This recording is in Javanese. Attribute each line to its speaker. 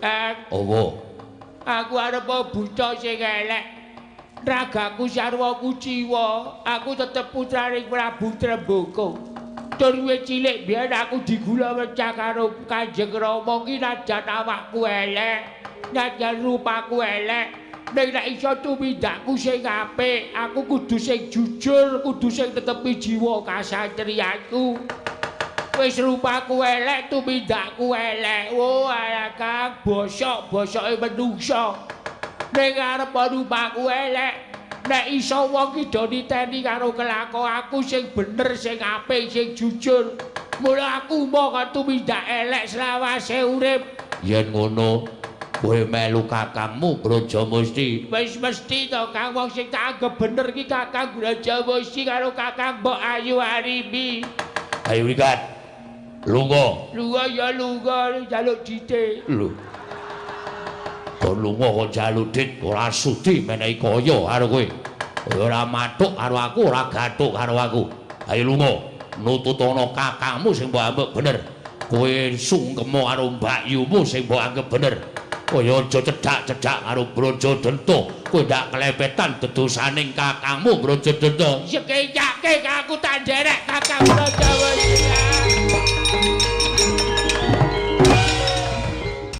Speaker 1: Apa?
Speaker 2: Aku arep buta sing elek. Ragaku sarwa kuciwa, aku tetep putrane Prabu Trembaka. Tur wis cilik biyen aku digula wecah karo Kanjeng Rama ki najan awakku elek, najan rupaku elek, ning nek iso tumindakku sing apik, aku kudu sing jujur, kudu sing tetepi jiwa kasatriyanku. Wis rupaku elek, tumindakku elek. Oh, alah Kang, bosok-bosoke menungsa. Ning arep rupaku elek, nek iso wong ki do niteni karo kelakonku sing bener, sing apik, sing jujur. Mula aku mong tumindak elek selawase urip.
Speaker 1: Yen ngono, kowe melu kakangmu Brajamusti.
Speaker 2: Wis mesti to Kang, wong sing tak anggep bener ki Kakang Brajamusti karo Kakang Mbok Ayu Arimi.
Speaker 1: Ayo Wikat. Lunga.
Speaker 2: Lunga ya lunga, njaluk dite.
Speaker 1: Lho. Kon lunga kok njaluk dit, ora sudi menehi kaya karo kowe. Ora mathuk karo aku, ora gathuk karo aku. Ayo lunga, nututana kakangmu sing mbok anggep bener. Kowe sungkema karo mbakyumu sing mbok anggep bener. Kowe aja cedhak-cedhak karo Brajadenta. Kowe ndak kelepetan dedosaning kakangmu Brajadenta.
Speaker 2: Sekecake aku tak nderek Kakang Brajamusti.